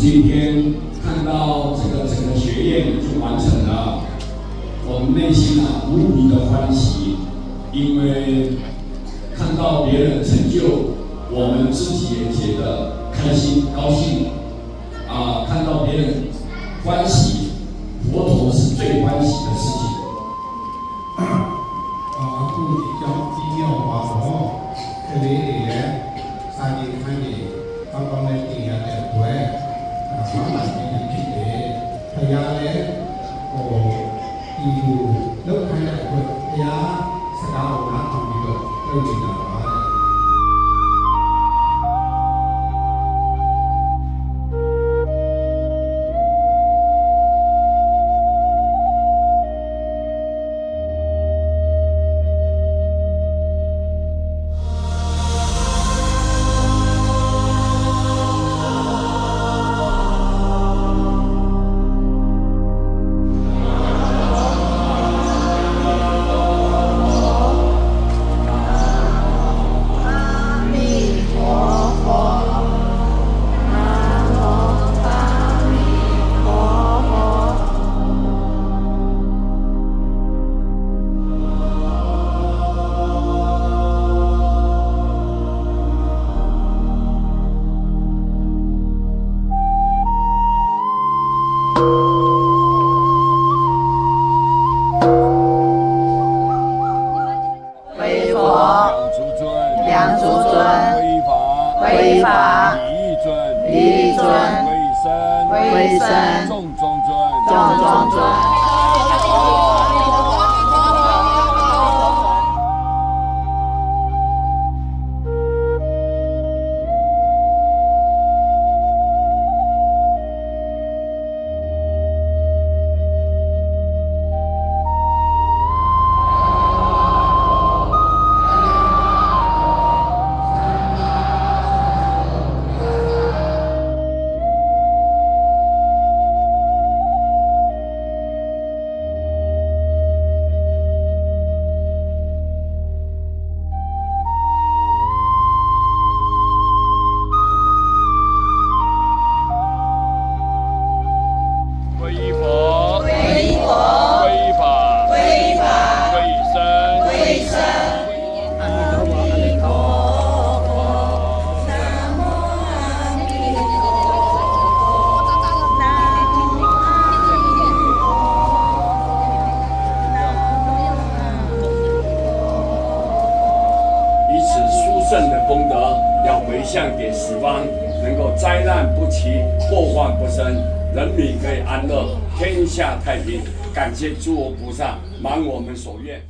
今天看到這個整個學院已經完成了，我們內心啊無比的歡喜，因為看到別人成就，我們自己也覺得開心高興。啊，看到別人歡喜，佛陀是最歡喜的事情。 အခုဒီကျောင်းပြီးမြောက်ပါတော့ကလေးတွေလည်းစာသင်ခန်းတွေကောင်းကောင်းနဲ့သင်ရတဲ့အတွက်ဘာမှမဖြစ်တယ်။ဘုရားလည်းဟိုဒီလိုလောက်ခိုင်းတဲ့အတွက်ဘုရားစကားကိုနားထောင်ပြီးတော့လုပ်နေတာပါတဲ့ 歸佛，兩足尊，兩足尊，歸法，歸法，離欲尊，離欲尊，歸僧，歸僧，眾中尊，眾中尊。 皈依佛，皈依佛，皈依法，皈依法，皈依僧，皈依僧。以此殊勝的功德，要回向給十方，能夠災難不起，禍患不生，人民可以安樂，天下太平。感謝諸佛菩薩滿我們所願。